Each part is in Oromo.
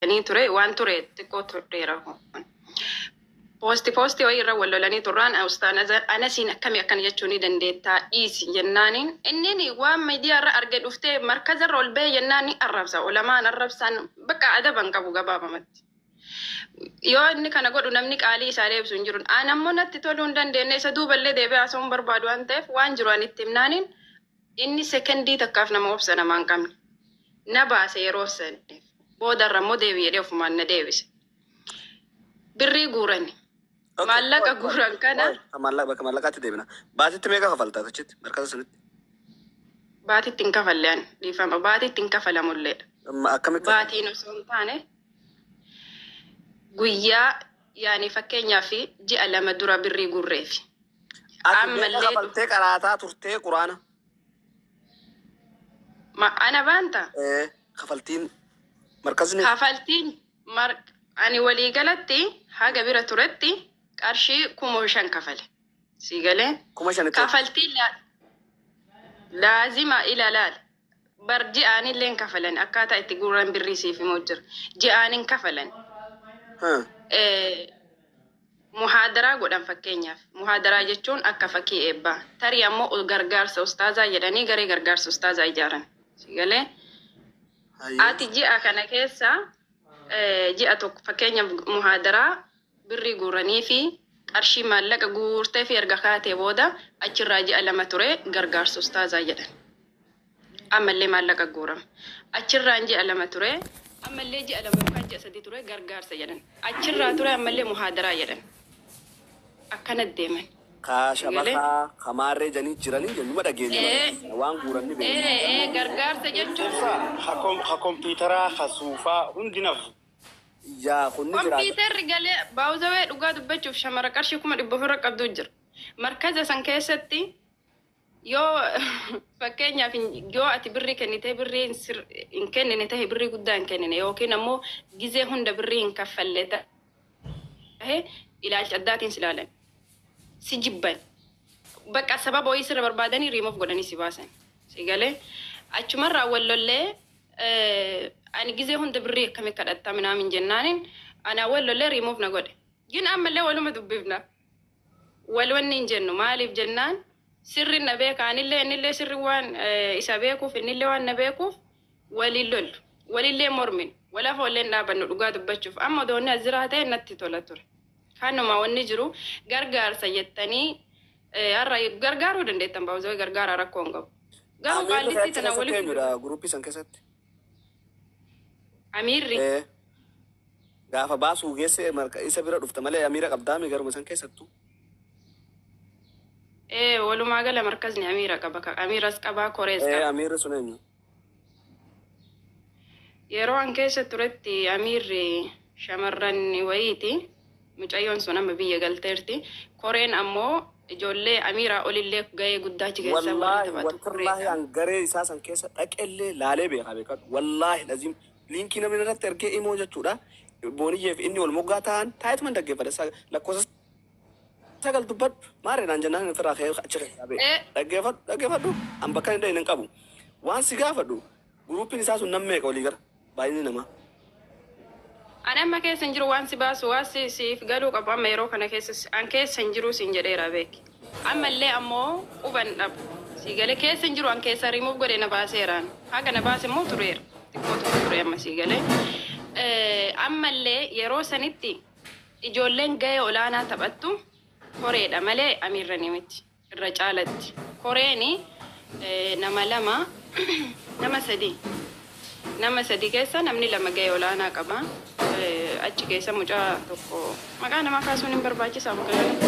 Lolanii ture waan ture xiqqoo tureera kun. Poostii wayii irra wal lolanii turraan, ustaan anasiin akkami akkana jechuu ni dandeettaa, dhiisi jennaaniin, inni waan miidiyaa irra arge dhuftee markaza irra ol bahee jennaan ni arrabsa, ulamaan arrabsaan bakka adaba hin qabu gabaabamatti. Yoo inni kana godhu namni qaalii isaa deebisu hin jiru. Aan ammoo natti toluu hin dandeenye, isa duuballee deebi'ee haasa'uu hin barbaadu waan ta'eef, waan jiru ani itti himnaaniin inni sekendii takkaaf nama obsa namaa hin qabne. Na baase yeroo saniif. Boodarra immoo deebi jedhee ofumaan na deebise. Birrii guurani. Maallaqa guuran kana Maallaqa, bakka maallaqaatti deebina. Baatitti meeqa kafaltaa achitti, markaza sanitti? Baatitti hin kafalle ani, dhiifama, baatitti hin kafalamulleedha. Akkamitti? Baatiin osoo hin taane guyyaa, yaani fakkeenyaaf ji'a 2 dura birrii guurreefi. Ati meeqa Ammallee kafaltee qaraataa turtee quraana? Ana baanta? Ee, kafaltiin markazni. Kafaltiin ani waliigalatti haga bira turetti qarshii 5,000 kafale. Si galee? 5,000tti. Kafaltiin laazima ila laal. Bar ji'aanillee hin kafalan, akkaataa itti guuran birrii siif himuu jira. Ji'aan hin kafalan. Muhaadaraa godhan fakkeenyaaf. Muhaadaraa jechuun akka fakkii eebbaa. Tarii ammoo gargaarsa ustaazaa jedhanii garee gargaarsa ustaazaa ijaaran. Si galee? Ati ji'a kana keessa ji'a tokko fakkeenyaaf muhaadaraa birrii guuranii fi qarshii maallaqa guurtee fi erga kaatee booda achirraa ji'a 2 ture gargaarsa ustaazaa jedhan. Ammallee maallaqa guurama. Achirraan ji'a 2 ture, ammallee ji'a 2 yookaan ji'a 3 ture gargaarsa jedhan. Achirraa ture ammallee muhaadaraa jedhan. Akkana deeman. Ka Galee? shabakaa kamaarree janii jiranii jennuma dhageenya Ee. waan guuran ni beekna. Ee, gargaarsa jechuun Ibsa ha kompiitaraa, ha suufaa hundi nafu. Yaa, kunni jiraata. Kompiitarri galee baawuzawee, dhugaa dubbachuuf shamara qarshii 400,000 irra qabdu jira. Markaza san keessatti yoo fakkeenyaaf yoo ati birrii kennitee birrii hin kennine tahe, birrii guddaa hin kennine yookiin ammoo gizee hunda birrii hin kaffalle tahe, ilaalcha addaatiin si ilaalan. Si jibban. Bakka sababa wayii sirra barbaadanii riimoof godhanii si baasan. Si galee, achumarraa wal lollee, ani gizee hunda birrii akkamii kadhattaa minaamin jennaaniin anaa wal lollee riimoof na godhe. Gin ammallee waluma dubbifna. Wal wanni hin jennu maaliif jennaan, sirri na beeka, anillee innillee sirri waan isa beekuuf, innillee waan na beekuuf waliin lollu. Walillee mormin. Walafa wallee dhaabannu dhugaa dubbachuuf. Amma doonni as jiraa ta'e natti tola ture. Kanuma wanni jiru gargaarsa jettanii har'a gargaaruu dandeettan, baawuzoo gargaaraa rakkoo hin qabu. Garuu Amiirri qaallitti achi tana keessatti walitti eenyudha guruppii san keessatti? Amiirri. Ee. Gaafa baasuu geesse marka isa bira dhufta malee amiira qabdaami garuma san keessattuu. Ee, walumaa gala markazni amiira qaba. Amiiras qabaa, korees Ee, qaba. amiirri sun eenyu? Yeroo an keessa turetti amiirri shamarran wayiiti. Mucayyoon sun amma biyya galteerti. Koreen ammoo ijoollee amiiraa olillee gahee guddaa achi keessa warri Wallaahi taphatu wallaahi koreedha. An garee isaa san keessa dhaqellee laalee beekaa beekadhu. Wallaahi laziim liinkii namni irratti ergee imoo jechuudha. Booniyyeef inni wal moggaa ta'an taa'etuman dhaggeeffadha. Lakkoofsa 9 dubbadhu maarree naan jennaan ofirraa ka'ee achi keessaa ba'e. Ee. Dhaggeeffadhu, dhaggeeffadhu, an bakka hin hin qabu. Waan si gaafadhu, guruupiin isaa sun nam meeqa walii gara baay'inni namaa? Ani amma keessa hin jiru, waan si baasu waan si siif galuu qabu amma yeroo kana keessa an keessa hin jiru siin jedheera beeki. Ammallee ammoo quban dhabu. Si galee, keessa hin jiru, an keessa rimuuf godhe na baaseeraan. Haga na baase immoo tureera. Xiqqoo tokko ture amma, si galee. Ammallee yeroo sanitti ijoolleen gahee olaanaa taphattu koreedha malee amiirranii miti. Irra caalatti. Koreeni nama lama, nama sadi. Nama sadi keessa namni lama gahee olaanaa qaba. Achi keessa mucaa tokko maqaa namaa kaasuun hin barbaachisaa bakka kanatti?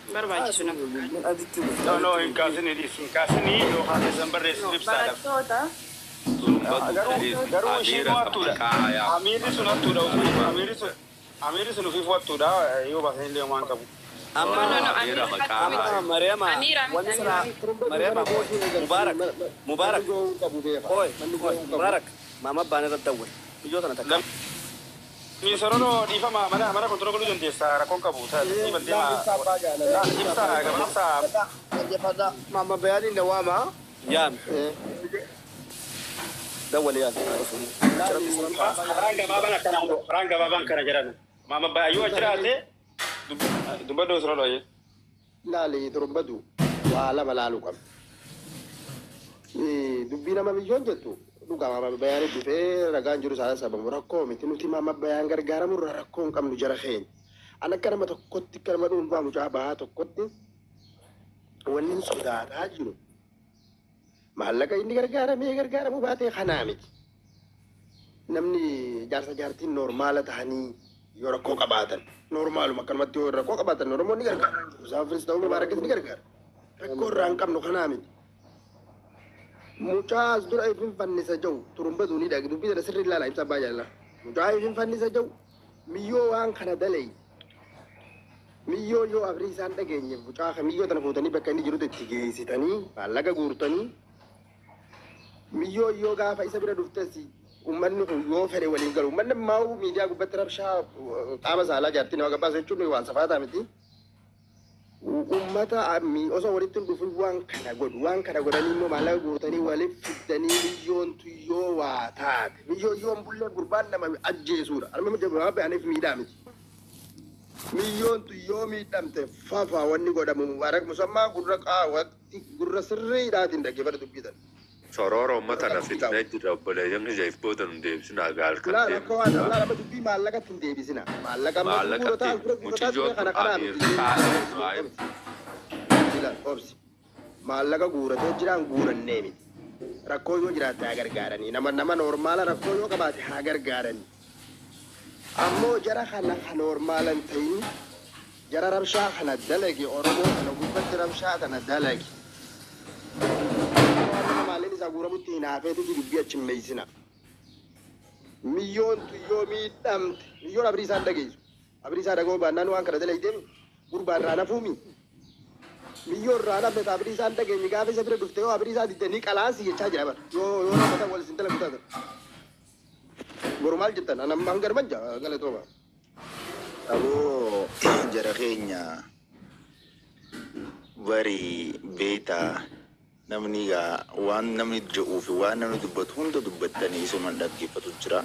Hin barbaachisu na fakkaata. Aditti No, no, hin kaasinii, dhiisi, hin kaasinii, yookaan keessan barreessu No, ibsaadhaaf. barattoota Garuu garuu ishiin hattuudha. Amiirri sun hattuudha ofii, amiirri sun ofiif hattuudha, yoo baasan illee homaa hin qabu. Amma No, no, no, amiirri hattuu miti. amma Mariama Amiira miti, wanni amiira sira miti. Mariama, qoy, Mubarak, Mubarak, qoy, qoy, Mubarak, maama abbaan irra dawwal iyyoo tana takka. Lammii sororoo, dhiifama, mana control godhuu dandeessa, rakkoon qabu. Dhiifan deema. Ibsaa gabaabsaa. Dhaggeeffadhaa. Maama Bayaaniin na waama. Yaami. Dawwali yaal. Karaan gabaabaan akkana, karaan gabaabaan kana jedhan. Maama baay'ee jiraate dubbadhu osoo dhooyee. Laali turumbadu waa lama laaluu qabna. Dubbii nama biyyoon jettu dhugaa maama bayaan dhufee ragaan jiru saala sababu rakkoo miti nuti maama bayaan gargaaramu irraa rakkoo hin qabnu jara keenya. An akka nama tokkotti akka nama dhuunfaa mucaa bahaa tokkotti wanni sodaataa jiru maallaqa inni gargaaramee gargaaramuu baatee kanaa miti. Namni jaarsa jaartiin noormaala ta'anii yoo rakkoo qabaatan noormaaluma akkanumatti yoo rakkoo qabaatan Oromoon ni gargaara. Musaafiris ta'uu mubaarakis ni gargaara. Rakkoo irraa hin qabnu kanaa miti. Mucaa as dura ifin fannisa jiru turumbatu ni dhagi dubbii sana sirrii ilaala ibsa abbaa jaalala. Mucaa ifin fannisa jiru miyyoo waan kana dalai. Miyyoo yoo abrii isaan dhageenye mucaa miyyoo tana fuutanii bakka inni jirutti itti geessitanii maallaqa guurtanii miyyoo yoo gaafa isa bira dhuftes ummanni kun yoo fedhe waliin galu ummanni maa'u miidiyaa gubbatti rabshaa qaama saalaa jaartii nama gabbaasu jechuun waan safaataa miti. Ummata osoo walitti hin dhufin waan kana godhu waan kana godhanii immoo maallaqa guurtanii waliif fiddanii miyyoon tuyyoo waa taate miyyoo yoon bullee gurbaan nama ajjeesuudha. Arma jabaa ba'aniif miidhaa miti. Miyyoon tuyyoo miidhamte fafa wanni godhamu mubaarak musammaa gurra qaawwatti gurra sirriidhaatiin dhaggeeffatu dubbitan. Sorora uummata na fitnee jira obboleeyyan kiyya if booda nu deebisina gaal kan Laa rakkoo waan deemnu. laa nama dubbii maallaqatti hin deebisina. Maallaqa amma Maallaqatti guurataa dura guurataa ture mucayyoon kana kanaa Amiir miti. taa'ee Ila obsi. Maallaqa guuratee jiraan guurannee miti. Rakkoo yoo jiraatte haa gargaaranii. Nama nama noormaala rakkoo yoo qabaate haa gargaaranii. Ammoo jara kana kan noormaala hin ta'in jara rabshaa kana dalage Oromoo kana gubbatti rabshaa kana dalage. Nama maalleen isaa guuramutti hin hafeetitti dubbii achi hin meeysina. Miyyoon tuyyoo miidhamte miyyoon abrii isaan dhageessu. Abrii isaa dhaga'uu baannaan waan kana dalagdeemi gurbaan irraa nafuumi. Miyyoon irraa nafne abrii isaan dhageenye gaafa isa bira dhufte yoo abrii isaa diddanii qalaansi jechaa jira bara. Yoo yoo nama ta'u wal isin dalagu taatan. Boru maal jettan? Ana amma hanga manja galatooma. Aboo jara keenya bari beektaa namni egaa waan namni jedhuu fi waan namni dubbatu hunda dubbattanii isuman dhaggeeffatu jira.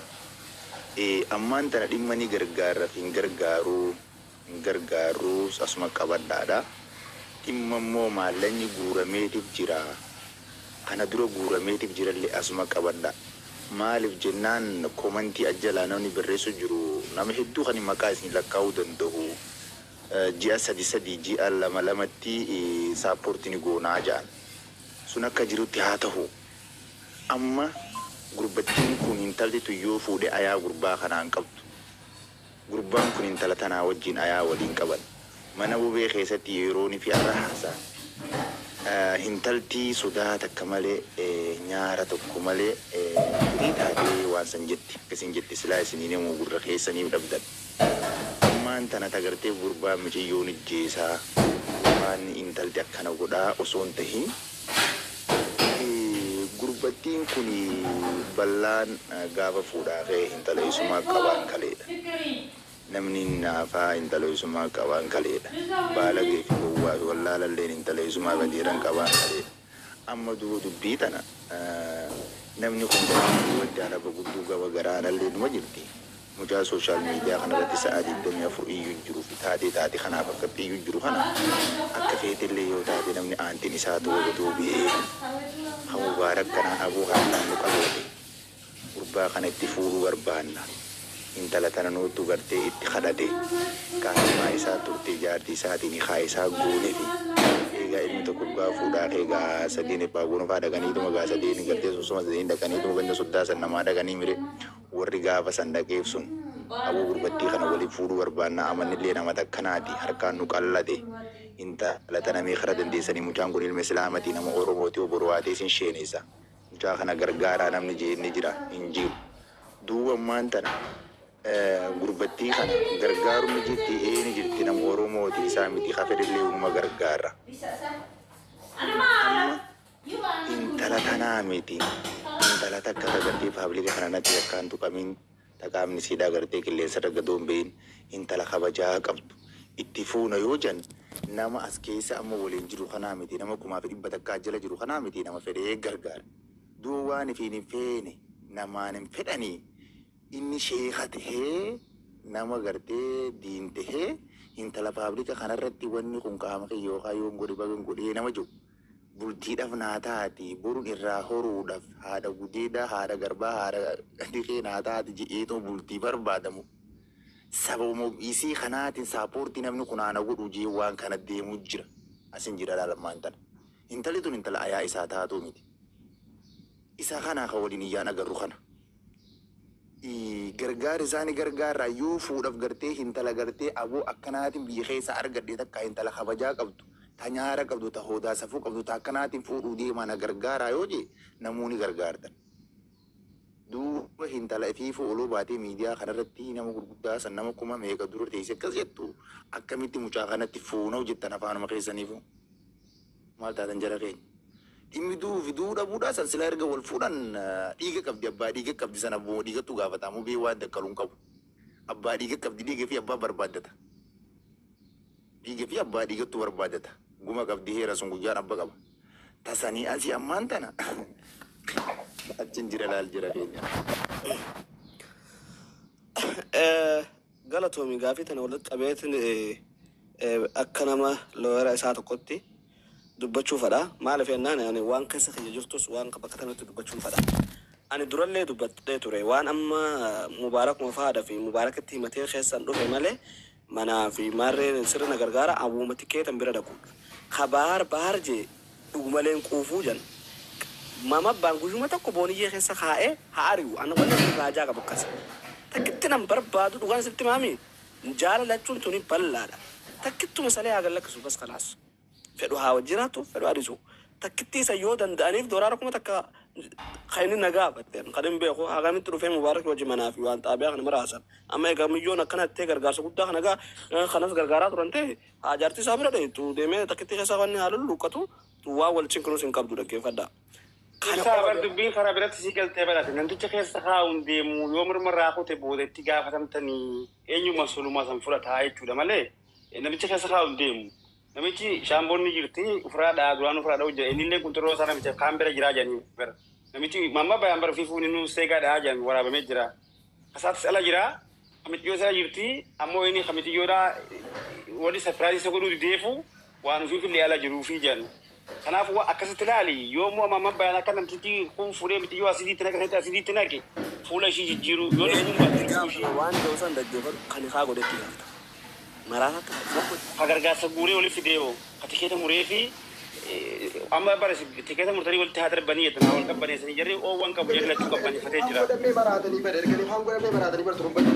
Ammaan tana dhimma ni gargaarra fi hin gargaaruu hin gargaaruu asuma qabadhaadha. Dhimma immoo maallaqni guurameetiif jira. Kana dura guurameetiif jirallee asuma qabadha. Maaliif jennaan komantii ajjalaa namni barreessu jiru nama hedduu kan maqaa isin lakkaa'uu danda'u. Ji'a sadi sadi ji'a lama lamatti saappoortii ni goonaa ja'an. Sun akka jirutti haa ta'u. Amma gurbattiin kun intalli tuyyoo fuudhee ayaa gurbaa kanaan qabdu. Gurbaan kun intala tanaa wajjin ayaa waliin qaban. Mana bubee keessatti yeroon fi har'a haasa'an. Intalti sodaa takka malee nyaara tokko malee firii taatee waan san jetti. Akkasiin jetti silaa isinii namuu gurra keessaniif dhabdan. Ammaan tana tagartee gurbaa miciyyoon ijjeesaa waan intalti akkana godhaa osoo hin tahin gurbattiin kun bal'aan gaafa fuudhaa ka'e intala isumaa qabaan kaleedha. Namni naafaa intala isumaa qabaan kaleedha. Baalagee fi gowwaa fi wallaalalleen intala isumaa gadeeran qabaan kaleedha. Amma duuba dubbii tana namni kun wadda araba gudduu gaba garaanallee numa jirti. Mucaa sooshaal miidiyaa kanarratti sa'a 24 iyyuu jiru fi taatee taate kanaaf akka iyyuu jiru kana akka feetellee yoo taate namni aantiin isaa ta'uu biyee kan mubaarak kanaan abuu haalaan nu qaboote gurbaa kana itti fuudhuu barbaanna. Intala tana nuuttu gartee itti kadhate kaasimaa isaa turte jaartii isaatiin haa isaa goone fi egaa ilmi tokko dhugaa fuudhaa egaa sadeen ebbaa goonfaa dhaqaniituma gaa sadeen gartee sosoma sadeen dhaqaniituma ganda soddaa san namaa dhaqanii mire warri gaafa san dhaqeef sun abuu gurbattii kana waliin fuudhuu barbaanna amannillee nama takkanaati harkaan nu qallate intala tana mee kara dandeessanii mucaan kun ilma islaamatii nama Oromooti obbo Waatee isin sheeneessa mucaa kana gargaaraa namni jeenni jira hin jiru duuba ammaan tana gurbattii kana gargaaruun ni jirti eeni jirti nama Oromooti isaa miti hafedillee uuma gargaara. Amma intala tanaa miti intala takka tagartee paablika kana natti akkaan tuqamin taqaamni siidhaa gartee qilleensa irra gadoon behin intala kabajaa qabdu itti fuuna yoo jan nama as keessa amma waliin jiru kanaa miti nama 1,100 jala jiru kanaa miti nama fedhee gargaara. Duuba waan ifiin hin feene Namaan hin fedhanii inni sheeka tahee nama gartee diin tahee intala paablika kanarratti wanni kun qaama kiyya yookaan yoon godhe bagan godhee nama jiru. Bultiidhaaf naa taati boruun irraa horuudhaaf haadha gudeedaa haadha garbaa haadha dhiqee naa taati je'eetoo bultii barbaadamu. Sababuma isii kanaatiin saapoortii namni kun haana godhu jee waan kana deemuu jira. Asin jira laalammaan tana. Intalli tun intala ayaa isaa taatuu miti. Isa kanaa kan waliin iyyaan agarru kana. Gargaar isaanii gargaarraa yoo fuudhaaf gartee intala gartee aboo akkanaatiin biyya keessa argadhe takka intala kabajaa qabdu ta nyaara qabdu ta hoodaa safuu qabdu ta akkanaatiin fuudhuu deemaa na gargaaraa yoo jee namoonni gargaartan. Duuba intala ifiifuu oloo baatee miidiyaa kanarratti nama gurguddaa san nama kuma meeqa dura teessee akkas jettu akkamitti mucaa kanatti fuuna hojjettan afaanuma keessaniifu. Maal taatan jara keenya. Dhimmi duu fi duu dhabuudhaa san silaa erga wal fuudhan dhiiga qabdi abbaa dhiiga qabdi sana abboo dhiigattu gaafatamu bee waan dakkaluun qabu. Abbaa dhiiga qabdi dhiiga fi abbaa barbaaddata. Dhiiga fi abbaa dhiigattu barbaaddata. Guma qabdi heera sun guyyaan abba qaba. Tasanii asii ammaan tana achin jira laal jira keenya. Galatoomi gaafii tana walitti qabeetiin akka nama looyera isaa tokkotti dubbachuu fedha. Maaliif jennaan ani waan keessa kiyya jirtus waan bakka kanatti dubbachuu fedha. Ani durallee dubbadhee ture waan amma Mubaarakuma faadha fi Mubaarakitti himatee keessan dhufe malee manaa fi maarreen sirna gargaara awwuma tikeetan bira dhaqu. Kabaar baar jee dhugumaleen quufuu jan. Mama abbaan guyyuma tokko booniyyee keessa kaa'ee haa ari'u. Ani wanni kun raajaa qabu akkas. Takkitti nan barbaadu dhugaan sitti maami. Jaalalachuun tuni bal'aadha. Takkittuma salee haa gallakkisu bas kalaas. Fedhu haa jiraatu fedhu haa dhiisu. Takkitti isa yoo danda'aniif doolaara 1000 kan inni na gaafate kan hin beeku hagamitti dhufee Mubaarak wajji manaa fi waan xaabiyaa kana maraasan. Amma egaa miyyoon akkana ta'e gargaarsa guddaa kana gaa kanas gargaaraa turan ta'e haa jaartii isaa bira dheetu deemee takkitti keessa wanni haa lulluuqqatu waa wal cinqinuus hin qabdu dhaggeeffadha. Kana Ibsaa qofa bar dubbiin karaa biratti si galtee barate namticha keessa kaa'uun deemu yoo mormarraa kute booda itti gaafatamtanii eenyuma solumaa san fudhataa jechuudha malee namicha keessa kaa'uun deemu. Namichi shaamboonni jirti ufiraa dhaa duraan ufiraa dha'u jira innillee qunxurroo isaa namicha kaan bira jiraa jedhanii bara. Namichi mamma bayaan bara fiifuun inni seegaa dhaa jedhanii waraabamee jira. Kasaatis ala jira kamixiyyoo isaa jirti ammoo inni kamixiyyoodhaa warri sapiraayizii isa godhuu dideefu waan ofiifillee ala jiruufii jedhan. Kanaaf waa akkasitti ilaali yoo immoo mamma bayaan akka namtichi kun fuudhee mitiyyoo asidiitti naqe asidiitti naqe fuula ishii jijjiiruu yoo lubbuun baate lubbuu ishii Waan ta'u san dhaggeeffadhu kan haa godhetti gaafata. Maraata ta'a. Ka gargaarsa guuree walitti fidee hoo ka tikeeta muree fi amma bara tikeeta murtanii walitti haa darbanii jettan haa wal qabbaneessanii jarri oowwan qabu jarri lachuu qabbaneeffatee Haan jira. godhamee baraatanii bara erganii haan godhamee baraatanii bara turumbatti.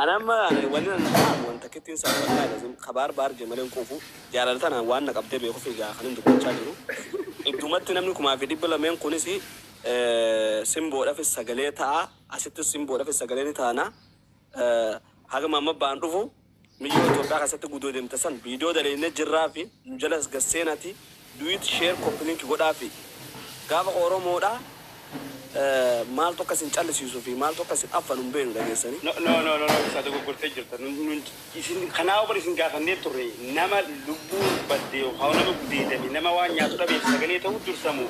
Ani amma wanni nan dhaabu wanta kittiin isaa wallaahi lazim kabaar baar jee malee hin quufu jaalala tana waan na qabdee beekuuf egaa kan hin dubbachaa jiru. Iddumatti namni 2,200 kunis simboodhaafis sagalee ta'a asittis simboodhaafis sagalee ni taana. Haga mamma baan dhufu miyyoo Itoophiyaa keessatti gudoo deemte san viidiyoo daleennee jirraa fi nu jalas gasseenati duwit sheer koppiliinki godhaa fi gaafa Oromoodhaa maaltu akkas hin callisiisuu fi maaltu akkas hin affanu hin beeknu dhageessanii. No no no no no isaa dogoggortee jirta. Isin kanaa bar isin gaafannee turre nama lubbuun badde yookaan nama gudeedame nama waan nyaatu dhabeef sagalee ta'uu dursamu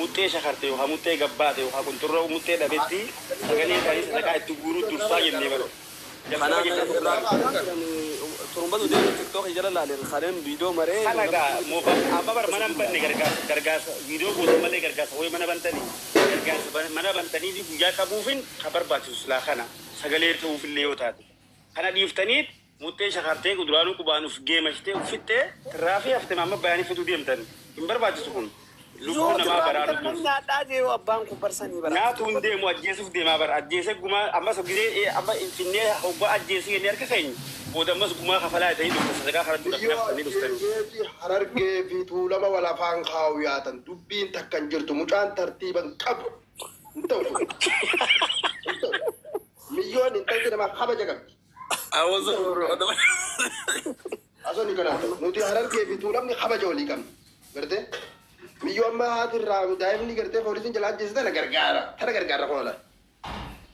muxxee shakarte yookaan muxxee gabbaate yookaan qunxurroo muxxee dhabetti sagalee ta'anii sadaqaa itti guuruu dursaa jennee bara. Jalqaba Kanaaf jechaa turre. Turumbatu deemu TikTok jala laaleen kaneen viidiyoo maree Kana gaa amma bar mana hin banne gargaarsa gargaarsa viidiyoo gootan malee gargaarsa wayii mana bantanii gargaarsa mana bantanii fi guyyaa qabuufin ka barbaachisu silaa kana sagalee ta'uufillee yoo taate. Kana dhiiftaniit muxxee shakartee kuduraanuu qubaan uf geemashtee uffittee tirraafii haftee amma bayanii fituu deemtan hin barbaachisu kun. Lubbuu Yoo namaa tirraafii baraaruu kana dursa. nyaadhaa jee yoo abbaan kun barsanii bara. Nyaatu hin deemu ajjeesuuf deemaa bara ajjeesee gumaa ammas gisee amma finfinnee hoggaa ajjeesee jennee harka keenya booda ammas gumaa kafalaa ta'ee dhufta sadaqaa kadhachuudhaaf Biyyoo naftanii dhuftanii. Harargee fi Harargee fi Tuulama wal afaan kaa'u yaatan dubbiin takka hin jirtu mucaan tartiiban qabu. Hin ta'u kun. Hin ta'u. Miyyoon intalli namaa kabaja qabdi. Asoo ni kanaa ta'u. Nuti Harargee fi Tuulamni kabaja walii qabna. Gartee? Miyyoo amma haati irraa daa'imni gartee poolisiin jala ajjeese tana gargaara. Tana gargaara kun ola.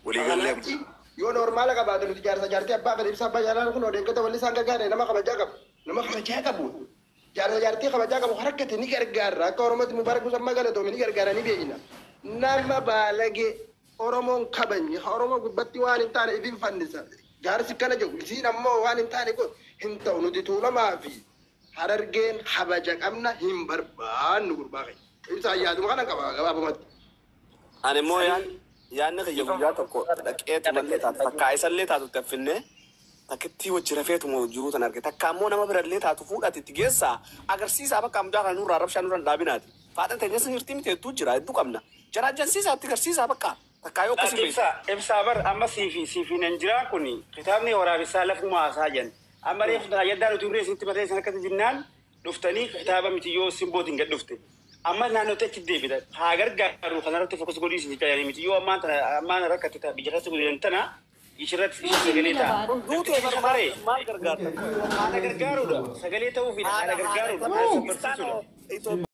Walii gallee Kanaaf yoo normaala qabaate nuti jaarsa jaartii abbaa fedhe ibsa abbaa jaalala kun odeeffata walli isaan gargaare nama kabajaa qabu. Nama kabajaa qabu. Jaarsa jaartii kabajaa qabu harkate ni gargaarra. Akka Oromootti Mubaarak Musammaa galatoome ni gargaara ni beekna. Nama baalagee Oromoon kabajni Oromoo gubbatti waan hin taane ifin fannisa. Jaarsi kana jedhu isiin ammoo waan hin taane kun hin ta'u nuti Tuulamaa fi Harargeen kabaja qabna hin barbaannu gurbaa keenya. Ibsaa yaaduma kana qaba gabaabumatti. Ani immoo yaadni kiyya guyyaa tokko dhaqeetumallee taatu takkaa isallee taatu itti affinnee takkittii wajji rafeetuma jiruu tan arge takka ammoo nama birallee taatu fuudhati itti geessaa agarsiisaa bakka amdaa kana nurraa rabshaa nurra hin dhaabinaati. Faaxan teenya sin hirtii miti hedduu jira hedduu qabna. Jaraajjansiisaa itti agarsiisaa bakka takkaa yoo akkasii beektu. Ibsaa bar amma siifi nan jiraa kun kitaabni waraabessaa lafuma haasaa jedhan. Amma reefu ayyaddaa nuti urree isinitti barreessan akkasi jennaan dhuftanii kitaaba miti yoo simbootiin gad dhufte. Amma naannootti achi deebita. Haa gargaaru kanarratti fokus godhii isin jechaa miti yoo ammaan tana ammaan rakkate ta'a biyya keessa guddatan tana ishirratti ishee sagalee ta'a. Duutee bara maal gargaarta? Haadha gargaaruudha. Sagalee ta'uufi haadha gargaaruudha. Haadha barsiisuudha.